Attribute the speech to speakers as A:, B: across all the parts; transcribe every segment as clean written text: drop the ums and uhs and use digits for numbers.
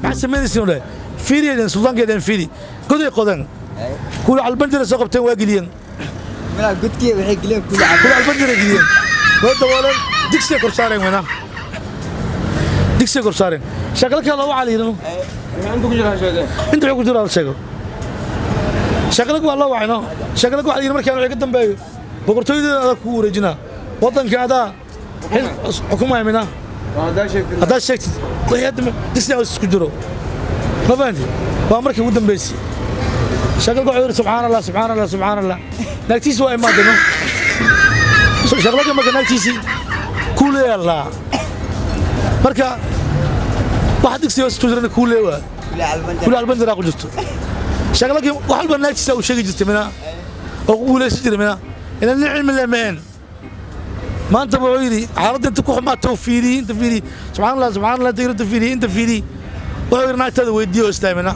A: Maxaa samaynaysiin dhahay? Fiiriyeen suldaankeedeen, fiiri goday qodan, kuula Calbanjira soo qabteen, waa geliyeen.
B: Godkii waxay geliyeen kula.
A: Kuula Calbanjira geliyeen, way dabooleen, digsiga kor saareen, weynaa digsiga kor saareen. Shaqalka loo waxaa la yidhi inta wuxuu ku jiro hal sheego. Shaqalag waa loo wacayno. Shaqalag waxaa la yidhi markaan wixii ka dambeeyo boqortooyadeeda adaa kugu wareejinaa, waddanka adaa xukumaya mina haddaad sheegtid wixii hadda digsiga isku jiro. Ma fahanti? Waa markii ugu dambeysay. Shaqalag wuxuu yidhi: "Subxaan Allah, subxaan Allah, subxaan Allah." Naagtiisi waa imaadano. Shaqalaga marka naagtiisii kuuleeyaa la marka waxa digsiga hoos ku jirana kuulee waa kule Albanjaraa ku jirto. Shaqalagii wax walba naagtiisa uu sheegi jirtay mina oo ku guulaysan jiray mina ilan nin cilmi leh ma'en. Maanta wuxuu yidhi xaaladda inta ku xumaato fiiriyey, inta fiiriyey, subxaan Allah, subxaan Allah, inta fiiriyey, inta fiiriyey, wuxuu yidhi: "Naagtaada weydiiyo oo islaamina."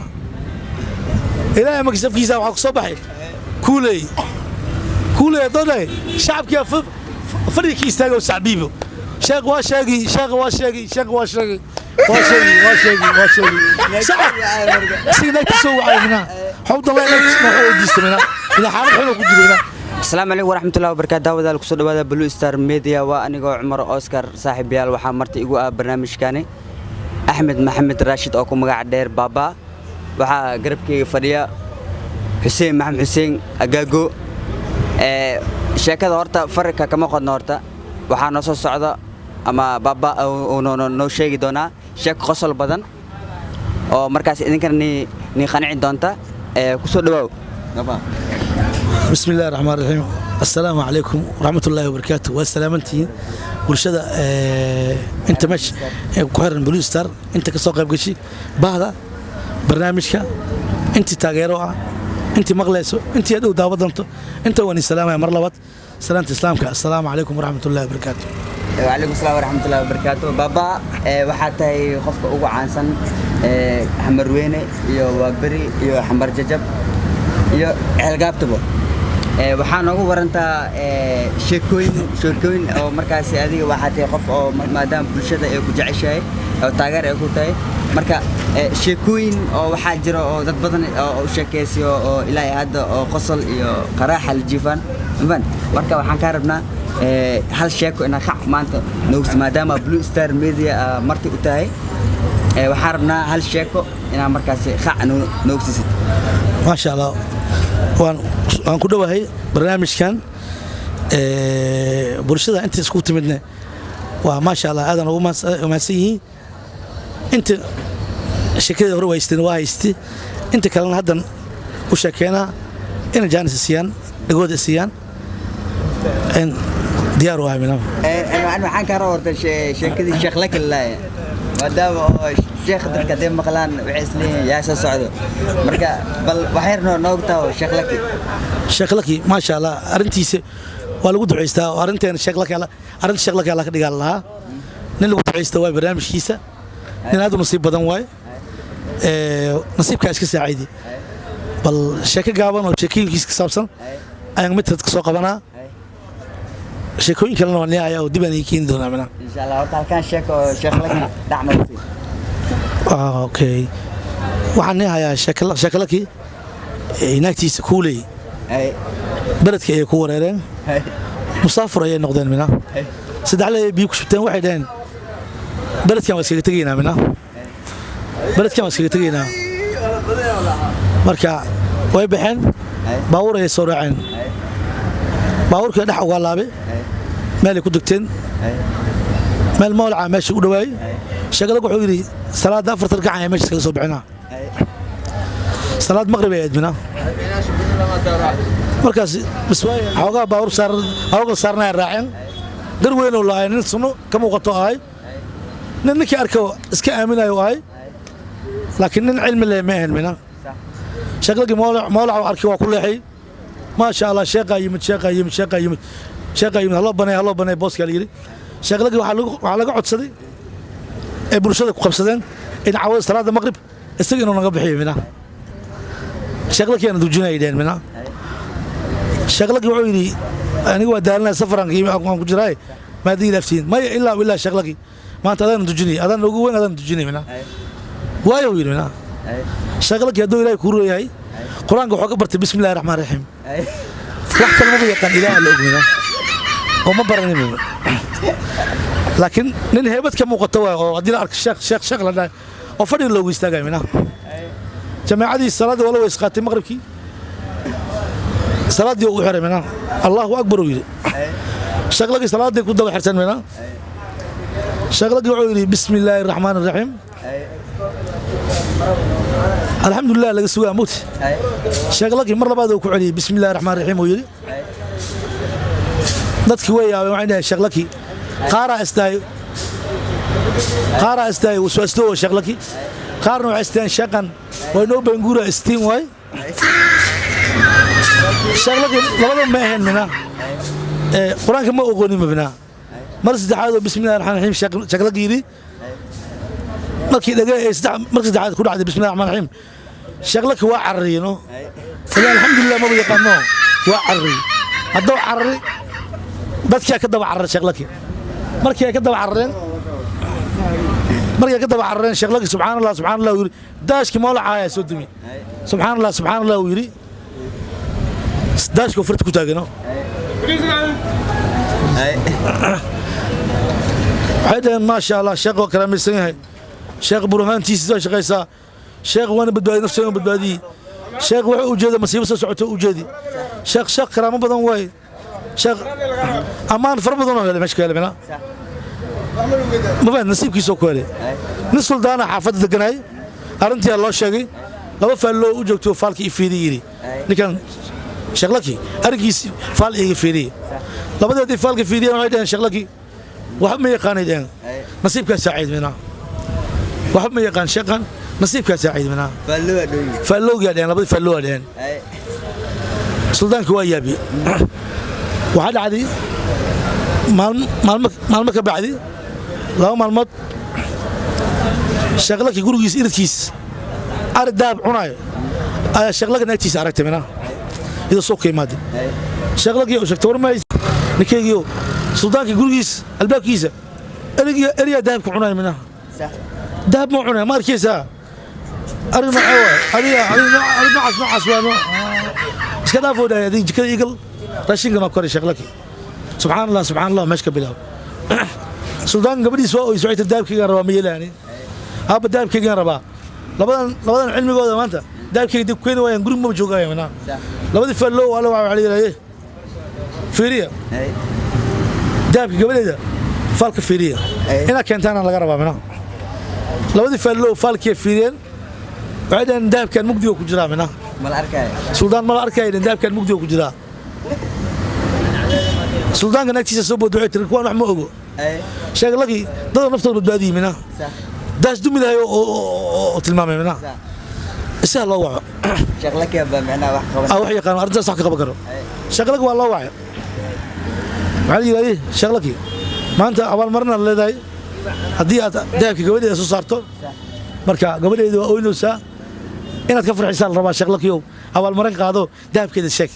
A: Ilaahay markii safkiisa waxaa ku soo baxay kuuley. Kuuley haddoo dhahay, shacabkii fadhiga ka istaagay oo sacbiibo: "Sheekh waa sheegi, sheekh waa sheegi, sheekh waa sheegi, waa sheegi, waa sheegi, waa sheegi." Shacab isaga naagtiisa wacay mina xawdan la naagtiisa wuxuu weydiistay mina ila xaalad xun oo ku jiro mina.
B: Asalaamu calaykum waraxmatullahi wabarakaatu. Daawadaal, kusoo dhawaada Blue Star Media. Waa anigoo Cumar Oscar. Saaxiibayaal, waxaa marti igu ah barnaamijkani Axmed Maxamed Raashid oo ku magac dheer Baaba. Waxaa garabkeyga fadhiya Xuseen Maxamed Xuseen Agaago. Ee sheekada horta farika kama qodno. Horta waxaa noo soo socda ama Baaba uu noo sheegi doonaa sheeko qosol badan oo markaas idinkana ni qanci doonta. Ee kusoo dhawaaw, Baaba.
A: بسم الله الرحمن الرحيم، السلام عليكم ورحمة الله وبركاته. والسلامتين bulshada inta meesha ku xiran Blue Star, inta ka soo qayb gashay, bahda barnaamijka, intii taageero ah, intii maqlayso, intii aad u daawa doonto, inta waan salaamaya mar labaad salaanta islaamka: assalaamu calaykum waraxmat ullahi wabarakaatu.
B: وعليكم السلام ورحمة الله وبركاته. Baaba, waxaa tahay qofka ugu caansan Xamarweyne iyo Waaberi iyo Xamar Jajab iyo Ceelgaabtaba. Waxaa noogu warantaa sheekooyin oo markaasi adiga waxaa tahay qof oo maadaama bulshada ay ku jeceshahay oo taageer ay ku tahay. Marka sheekooyin oo waxaa jira oo dad badan oo u sheekaysiyo oo ilaa hadda oo qosol iyo qaraaxa la jiifaan mafan. Marka waxaan kaa rabnaa hal sheeko inaa kac maanta noogu, maadaama Blue Star Media marti u tahay. Waxaan rabnaa hal sheeko inaa markaasi kac noogu siisid.
A: Maasha Allah, waan ku dhowahay barnaamijkan. Bulshada inta isku timidne waa maasha Allah, aadan ugu mahadsan yihiin. Inta sheekadii hore haysteen waa haystay, inta kalena haddan u sheekeynaa inay jaanis siiyaan, dhagooda siiyaan, in diyaar u ahay minaba.
B: Waxaan kaa rabaa horta sheekadii Sheekh Lakalaaya, maadaama oo sheekh dadka hadday maqlaan waxay isleeyihiin yaa soo socdo. Marka bal wax yar noogu taabo Sheekh Laki.
A: Sheekh Laki, maasha Allah, arrintiisa waa lagu ducaystaa oo arrinteena Sheekh Laki, arrinta Sheekh Laki Allah ka dhigaa lahaa. Nin lagu ducaysta waay barnaamijkiisa, nin aad u nasiib badan waay. Nasiibkaa iska saaciidi. Bal sheeko gaaban oo sheekooyinkiisa ka saabsan ayaan mid ka soo qabanaa. Sheekooyin kalena waan leeyahay oo dib aan ii keeni doonaa minaa.
B: Insha Allah. Horta halkaan sheeko oo Sheekh Laki dhac noogu sii.
A: Okay, waxaan leeyahayaa Sheekh Laki naagtiisa kuuley beledka ayay ku wareereen, musaafur ayay noqdeen mina. Saddexle ay biyo ku shubteen, waxay dhaheen: "Beledkan waa iskaga tegaynaa mina, beledkan waa iskaga tegaynaa." Marka way baxeen, baabuur ayay soo raaceen. Baabuurkii dhex uga laabay, meelay ku degteen, meel moolaca meesha u dhawaayey. Sheekada wuxuu yidhi: "Salaadda afartan rakac ayaa meesha iskaga soo bixinaa." Salaad maqrib ay ahayd mina markaas. Bas xoogaa baabuur saaran, baabuurka saarnaya raaceen. Gar weyn oo lahay, nin sunno ka muuqato ahay, nin ninkii arko iska aaminayo ahay, laakiin nin cilmi leh ma ahayn mina. Sheekadii moolaca arkay, waa ku leexay. Maasha Allah, sheeqaa yimid, sheeqaa yimid, sheeqaa yimid, sheeqaa yimid. "Haloo baneey, haloo baneey booskaa," la yidhi. Sheekadii waxaa laga codsaday ee bulshada ku qabsadeen in cawada salaada maqrib isaga inuu naga bixiyo mina. Sheekhlakiina dujinayay dheheen mina. Sheekhlaki wuxuu yidhi Aniga waa daalanaya, safaran aan ku jiraay, maadii ilaaftiin maya ilaa ilaa sheekh Laki maanta adaan tujinay, adaan ugu weyn, adaan tujinay mina. Waayo yidhi mina, sheekh Laki hadduu Ilaahay kuu royahay, Qur-aanka wuxuu ka bartay bismi illahi raxmaan raxiim, wax kale maba yaqaan, Ilaah la og mina, oo ma baranin. Laakiin nin heybad ka muuqato waay, oo haddii la arko sheekh, sheekh, sheekh la dhahay, oo fadhiga loogu istaagay mina. Jamaacadii salaadii waa la weys qaatay, maqribkii salaaddii u xiray mina, Allahu akbar uu yidhi. Sheekh Laki salaaddii ku daba xirsan mina. Sheekh Laki wuxuu yidhi bismi illaahi raxmaan raxiim, alxamdulilah laga sugaa mugti. Sheekh Laki mar labaad uu ku celiyey, bismi illahi raxmaan raxiim uu yidhi. Dadkii way yaabeen, waxay dhaheen Sheekh Laki qaaraa istaay, qaaraa istaay waswaasto Sheekh Laki, qaarna waxay istaayeen sheeqan waa inoo banguura istiin waay. Sheekh Laki labada ma ahayn mina, Qur-aanka ma oqonin mina. Mar saddexaad oo bismi illahi raxmaan raxiim Sheekh Laki yidhi, markii dhage ee saddex markii saddexaad ku dhacday bismi illahi raxmaan raxiim, Sheekh Laki waa carariyey no, ilaa alxamdulilah maba yaqaano, waa carariyey. Hadduu carari, dadkaa ka daba cararay Sheekh Laki. Markii ay ka daba carareen, markii ay ka daba carareen, Sheekh Laki subxaan Allah, subxaan Allah uu yidhi, daashkii moolaca ayaa soo dumi. Subxaan Allah, subxaan Allah uu yidhi, daashkii farta ku taagano. Waxay dhaheen maasha Allah, sheekh waa karaamaysan yahay, sheekh burhaantiisa waa shaqaysaa, sheekh waana badbaadiyey, nafsiga badbaadiyey, sheekh wuxuu ujeeda masiibo soo socoto ujeedi, sheekh, sheekh karaamo badan waaye, sheekh ammaan fara badan oo helay meesha ka helay mina. Ma fahad nasiibkiisoo ku helay. Nin suldaana xaafadda deganay arrintii loo sheegay, laba faalloo u joogto faalkii i fiiriy yidhi, ninkan Sheekh Laki arrinkiis faal iiga fiiriye. Labadeedii faalka fiiriyeen, waxay dhaheen Sheekh Laki waxba ma yaqaanay, dhaheen nasiibkaa saaciid minaa, waxba ma yaqaan sheekhan, nasiibkaa saaciid minaa. Faallowgaa dhaheen, labadii faallowaa dhaheen. Suldaanka waa yaabi. Waxaa dhacday maalmo, maalmo ka bacdi, 2 maalmood, Sheekh Laki gurigiis iridkiis ari dahab cunaayo ayaa Sheekh Laki naagtiisa aragtay minaa, iyadoo suuq ka imaaday. Sheekh Laki u sheegtay, war mahays ninkeygiio suldaanka gurigiis albaabkiisa eriga eriyaa dahabka cunaayo minaa, dahab ma cunaya, ma arkaysaa ari noocee waay, adiga ari noocaas noocaas waa noo iska dhaafoo dhahay, adiga jikada igal raashinka noo kori. Sheekh Laki subxaan Allah, subxaan Allah meesha ka bilaab. Suldaanka gabadhiis waa oy socotay, dahabkaygaan rabaa, ma yeelaani aabba, dahabkaygaan rabaa. Labadan cilmigooda maanta dahabkayga dib keeni waayaan, guriga maba joogaayo minaa. Labadii faallow alla waa la yidhahdee fiiriya dahabka gabadheeda, faalka fiiriya, inaad keentaana laga rabaa minaa. Labadii faallow faalkii fiiriyeen, waxay dhaheen dahabkan mugdiga ku jiraa minaa. Suldaan mala arkaya, dahabkan mugdiga ku jiraa. Suldaanka naagtiisa soo booda, waxay tiri kuwaan wax ma ogo. Sheekh Laki dada naftooda badbaadiyey minaa, daas dumi lahay oo tilmaamay minaa, isaga loo waco wax yaqaan arrintaas wax ka qaban karo. Sheekh Laki waa loo wacay, waxaa la yidhahday Sheekh Laki maanta abaalmarinaad leedahay haddii aad dahabka gabadheeda soo saarto. Marka gabadheeda waa oynaysaa, inaad ka farxisaa la rabaa. Sheekh Lakiyow, abaalmarin qaado, dahabkeeda sheeg.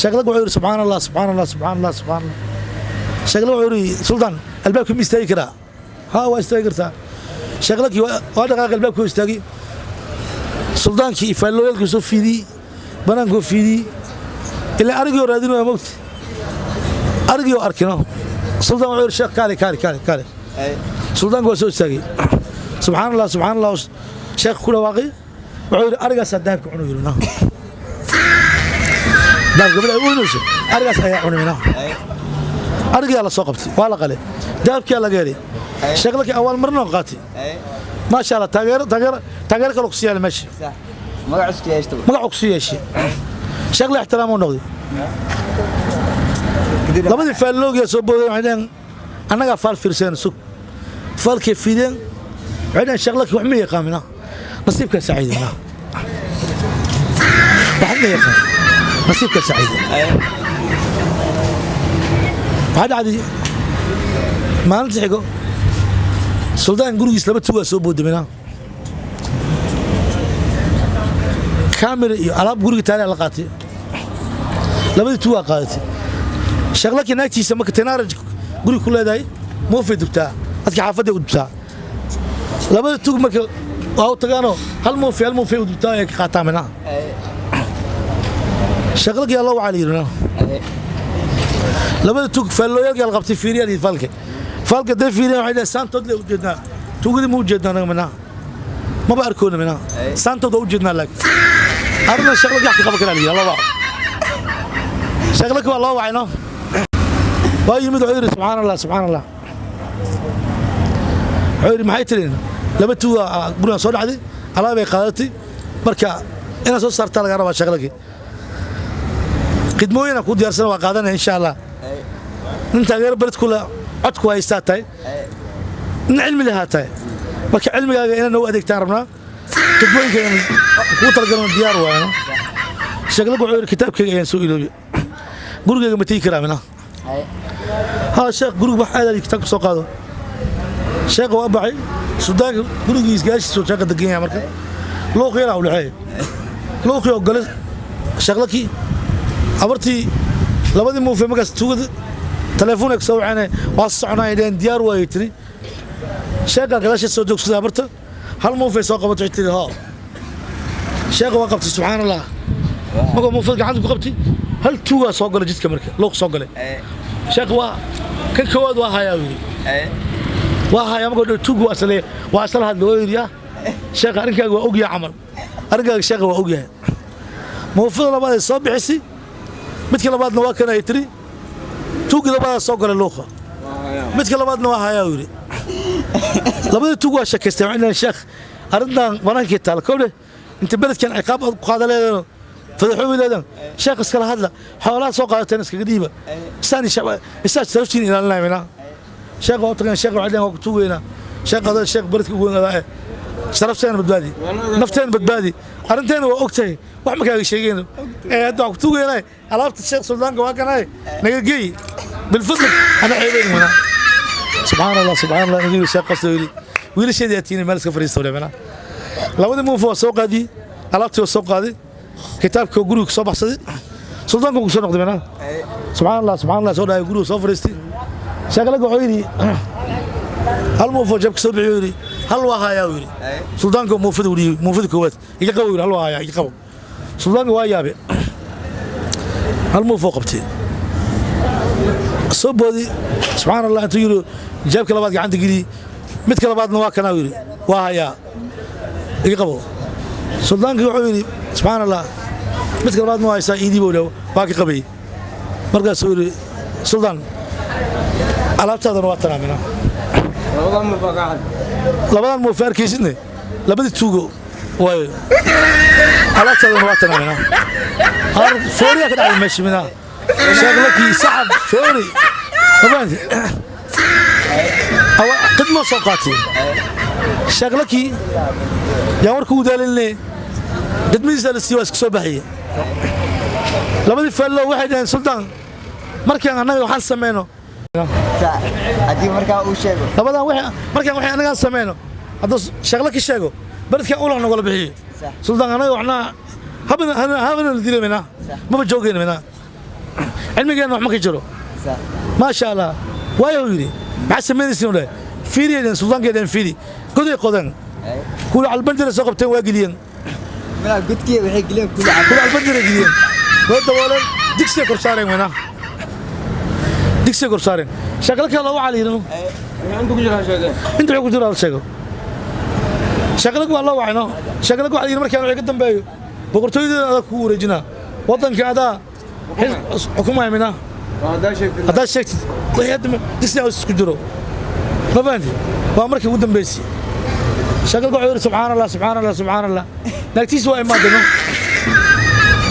A: Sheekh Laki wuxuu yidhi subxaan Allah, subxaan Allah, subxaan Allah, subxaan Allah. Sheekh Laki wuxuu yidhi suldaan, albaabka ma istaagi karaa? Haa, waa istaagi kartaa. Sheekh Laki waa dhaqaaqay, albaabka istaagi. Suldaankii faallooyalkii soo fiidiyey, banaankoo fiidiyey, ilaa arigii oo raadinaya mogti, arigii oo arkino. Suldaan wuxuu yidhi sheekh kaale, kaale, kaale, kaale. Suldaanku waa soo istaagay, subxaan Allah, subxaan Allah sheekh ku dhawaaqay. Wuxuu yidhi arigaasaa dahabka cunu yidhi, dahabka gabadha ay oynayso arigaas ayaa cunay mina. Arigiyaa la soo qabtay, waa la qalay, dahabkiyaa laga helay. Sheekh Laki awaal marnoo qaatay, maasha Allah, taageero, taageero, taageero kale ku sii yaala meesha, magacu ku sii yeeshay, sheekh la ixtiraam uu noqday. Labadii faalloogiyaa soo booday, waxay dhaheen annagaa faal fiirseen, sug. Faalkay fiideen, waxay dhaheen Sheekh Laki wax ma yaqaan mina, nasiibkaa saaciiday mina, wax ma yaqaan, nasiibkaa saaciiday. Waxaa dhacday maalinta xigo suldaan gurigiis laba tugaa soo booday mina, kaamira iyo alaab guriga taala la qaatay. Labadii tuugaa qaadatay. Sheekh Laki naagtiisa marka tinaaraj guri ku leedahay, muufay dubtaa, dadka xaafadday u dubtaa. Labada tuug marka waa u tagaanoo hal muufay, hal muufay u dubtaa ay ka qaataa minaha. Sheekh Laki yaa loo wacaa la yidhi minaha. Labada tuug faallooyaalkii la qabtay fiiriyaa la yidhi. Faalka dee fiiriyan waxay dhaheen saantood le ujeednaa, tuugadii ma ujeednaa anaga minaha, maba arkoona minaha, saantood waa ujeednaa, laakiin arrintan Sheekh Laki wax ka qaban karaa la yidhi. Loo waco Sheekh Laki, waa loo wacay no. Waa yimid, wuxuu yidhi: "Subxaan Allah, subxaan Allah." Wuxuu yidhi: "Maxay tirin? Laba tuuga gurigan soo dhacday, alaabay qaadatay, marka inaad soo saartaa lagaa rabaa. Sheekh Laki, khidmooyina kuu diyaarsana waa qaadanaya insha Allah. Nin taageero bered kule codku haystaa tahay, nin cilmi lahaa tahay, marka cilmigaaga inaad noogu adeegtaan rabnaa, khidmooyinka kuu talagalana diyaar waayno." Sheekh Laki wuxuu yidhi: "Kitaabkayga ayaan soo iloobi, gurigayga ma tegi karaa?" Mina haa sheekh, guriga wax aadaad kitaabka soo qaado. Sheekha waa baxay. Suldaanka gurigiis gaashiisuu sheekha degan yahay. Marka luuq yaraa u dhexeeya, luuqii oo gale Sheekh Laki abartii labadii muufe. Markaas tuugada telefoon ay soo waceen, waa soconaa dheen, diyaar waayay tiri. Sheekha gadaashiis soo joogsaday, abarta hal muufay soo qabatay, waxay tiri: "Haa sheekha." Waa qabtay, subxaan Allah, markuu muufad gacanta ku qabtay, hal tuugaa soo galay jidka. Marka luuq soo galay, sheekha waa kan koowaad waa hayaa, yidhi waa hayaa. Markuu dhow tuugu waa isla hadlay, waa yidhi: "Ya sheekha, arrinkaaga waa ogyahay camal, arrinkaaga sheekha waa ogyahay." Muufada labaad ay soo bixisay, midka labaadna waa kan ay tiri. Tuuggii labaadaa soo galay luuqa, midka labaadna waa hayaa, uu yidhi. Labadii tuug waa sheekaystay, waxay dhaheen: "Sheekh, arrintan banaankii taal kowdhe, inta beledkan ciqaab aad ku qaada leedahan, fadaxoobi leedahan, sheekh iskala hadla, xoolaha soo qaadateen iskaga dhiiba, isaan isaa sharaftiin ilaalinaya." Minaa sheekh waa u tageen. Sheekh waxay dhaheen: "Waa ku tuugaynaa sheekh, adaa sheekh beledka ugu weyn adaa, sharafteena badbaadi, nafteena badbaadi, arrinteena waa og tahay, wax ma kaaga sheegayno ee hadda waa ku tuugaynaa, alaabta sheekh suldaanka waa kanaay, naga geey bilfadl, ana ceebayn." Minaa subxaan Allah, subxaan Allah, nabigu sheekh qasto yidhi: "Wiilasheedii atiinay meel iska fadhiista wale." Minaa labadii muufo waa soo qaadiyey, alaabtii waa soo qaaday, kitaabkii oo guriga ku soo baxsaday, suldaanku ku soo noqday. Minaa subxaan Allah, subxaan Allah soo dhahay, guriga soo fadhiistay. Sheekh Laki wuxuu yidhi hal muufo jabka soo bixiyo, yidhi: "Hal waa hayaa," uu yidhi. Suldaanka muufada u dhiibay, muufada koowaad iga qabo, yidhi, "Hal waa hayaa, iga qabo." Suldaanka waa yaabe, hal muufoo qabtay, soo boodi, subxaan Allah intuu yidhi, jaabka labaad gacanta geliyey, midka labaadna waa kanaa, yidhi: "Waa hayaa, iga qabo." Suldaankii wuxuu yidhi: "Subxaan Allah, midka labaadna waa haysaa, iidii buu waa ka qabayey." Markaasuu yidhi: "Suldaan, alaabtaadana waa tanaa." Mina labadan muufe arkaysidne labadii tuugo waayo, alaabtaadana waa tanaa. Mina fooriyaa ka dhacday meesha. Mina Sheekh Laki sacab foori, ma fahanti? Khidmo soo qaatay Sheekh Laki, yaan warka ugu daalinne, khidmadiisa la siiye, waa iska soo baxayey. Labadii faallo waxay dhaheen: "Suldaan, markaan annaga waxaan samayno
B: Haddii markaa uu sheego
A: labadan markaan waxay annagaan samayno, hadduu Sheekh Laki sheego, beledkan ulan nagala bixiyey, suldaan, annaga waxnaa habana la dilay, minaa maba joogayna, minaa cilmigeenna wax ma ka jiro." Maasha Allah waayo, yidhi: "Maxaa samaynaysiin?" Dhahay: "Fiiriyeen." Suldaankay dhaheen: "Fiiri." Goday qodeen, kuula albanjira soo qabteen, waa geliyeen.
B: Godkii waxay geliyeen kula
A: Kuula albanjira geliyeen, way dabooleen, digsiga kor saareen. Weynaa digsiga kor saareen. Sheekh Laki loo wacaa la yidhi inta wuxuu ku jira la sheego. Sheekh Laki waa loo wacay no. Sheekh Laki waxaa la yidhi: "Markaan wixii ka dambeeyo boqortooyadeeda adaa kugu wareejinaa, waddanka adaa xukumaya, minaa haddaad sheegtid wixii hadda digsiga hoos ku jiro." Ma fahanti? Waa markii ugu dambeysay. Sheekh Laki wuxuu yidhi: "Subxaan Allah, subxaan Allah, subxaan Allah." Naagtiisi waa imaadeen no.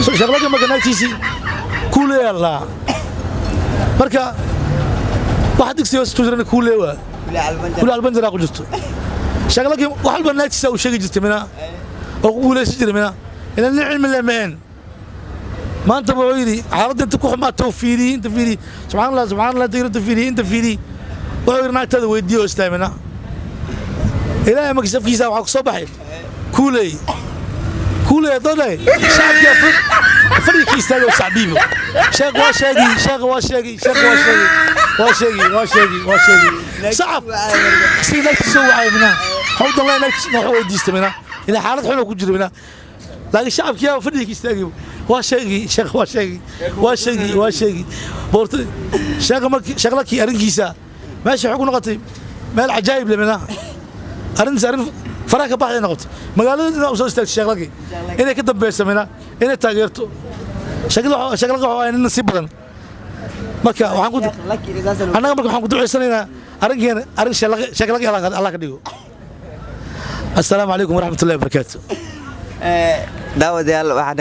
A: Sheekh Laki marka naagtiisii kuuleeyaa la marka waxa digsiga hoos ku jirana kuulee waa kule albanjaraa ku jirto. Sheekh Laki wax walba naagtiisa uu sheegi jirtay, minaa oo ku guulaysan jiray, minaa ilan nin cilmi leh ma'een. Maanta wuxuu yidhi xaaladda inta ku xumaato fiiriyey, inta fiiriyey, subxaan Allah, subxaan Allah, inta fiiriyey, inta fiiriyey, wuxuu yidhi: "Naagtaada weydiiyo oo istaamina." Ilaahay markii safkiisa waxaa ku soo baxay kuuley. Kuuley haddoo dhahay, shacabkii Fadhiga ka istaagay oo sacbiibo. Sheekh waa sheegi, sheekh waa sheegi, sheekh waa sheegi, waa sheegi, waa sheegi, waa sheegi. Sacab si naagtiisa soo wacay minaa, hawdan laa naagtiisa wax weydiista minaa, ilaa xaalad xun oo ku jira minaa, laakiin shacabkii yaa fadhiga ka istaagay. Waa sheegi, sheekh waa sheegi, waa sheegi, waa sheegi boorta sheekha. Markii sheekh Laki arrinkiisa meesha waxay ku noqotay meel cajaa'ib leh minaa. Arrintaas arrin faraha ka baxday noqotay. Magaalada inaa usoo istaagtay Sheekh Laki inay ka dambeyso minaa, inay taageerto Sheekh Laki. Waxa waaye nin nasiib badan. Marka waxaan ku annaga marka waxaan ku duceysanaynaa arrinkeena arrin Sheekh Laki Allah ka dhigo. Assalaamu calaykum waraxmatullahi wabarakaatu.
B: Daawadayaal, waxaad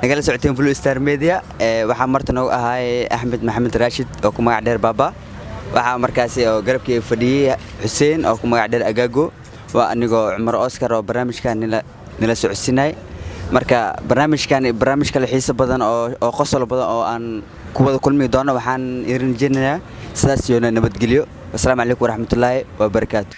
B: nagala socoteen Blue Star Media. Waxaa marta noogu ahaay Axmed Maxamed Raashid oo ku magac dheer Baaba. Waxaa markaasi oo garabkii fadhiyey Xuseen oo ku magac dheer Agaago. Waa anigoo Cumar Oscar oo barnaamijkan nila socodsiinay. Marka barnaamijkan barnaamij kale xiiso badan oo qosol badan oo aan ku wada kulmi doono, waxaan idin rajaynayaa sidaas iyo nabadgelyo. Wasalaamu calaykum waraxmatullaahi wabarakaatu.